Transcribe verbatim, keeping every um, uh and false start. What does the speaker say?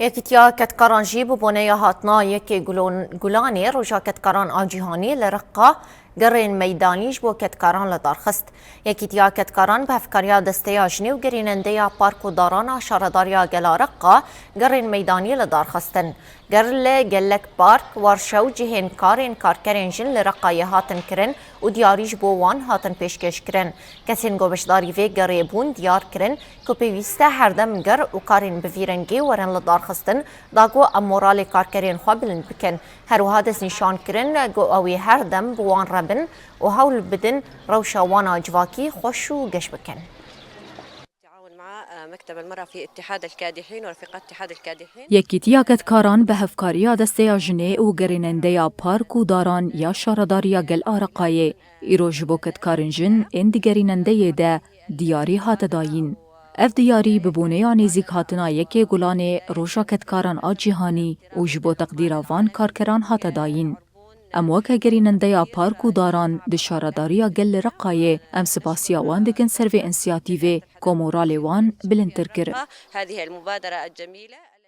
Yekîtiya Kedkaran jî bi boneya hatina yekê Gulon-, Gulanê Roja Kedkaran a Cîhanî li Reqa gerên meydanî ji bo kedkaran li dar xist. Yekîtiya Kedkaran bi hevkariya Desteya Jinê û gerînendeya Park û Daran a Şaredariya Gela Reqa gerên meydanî li dar xistin. Ger li gelek park, warşe û cihên karên karkerên jin li Reqayê hatin kirin û diyarî ji bo wan hatin pêşkêş kirin. Kesên ku beşdarî vê gerê bûn diyar kirin ku pêwîst e herdem ger û karên bi vî rengê werin li dar xistin, da ku em moralê karkerên xwe bilind bikin. Her wiha destnîşan kirin ku ew ê her dem bi wan re bin û hewl bidin rewşa wan a civakî xweş û geş bikin. التعاون مع مكتب المرأة في اتحاد الكادحين ورفقات اتحاد الكادحين. Yekîtiya Kedkaran bi hevkariya Desteya Jinê û gerînendeya Park û Daran ya Şaredariya Gel a Reqayê îro ji bo kedkarên jin ên di gerînendeyê de diyarî hate dayîn. Ev diyarî bi boneya nêzîk hatina yekê Gulanê Roja Kedkaran a Cîhanî û ji bo teqdîra van karkeran hate dayîn. Em weke gerînendeya Park û Daran di Şaredariya Gel li Reqayê em spasiya wan dikin ser vê însiyatîvê ku moralê wan bilindtir kir. هذه المبادرة الجميلة.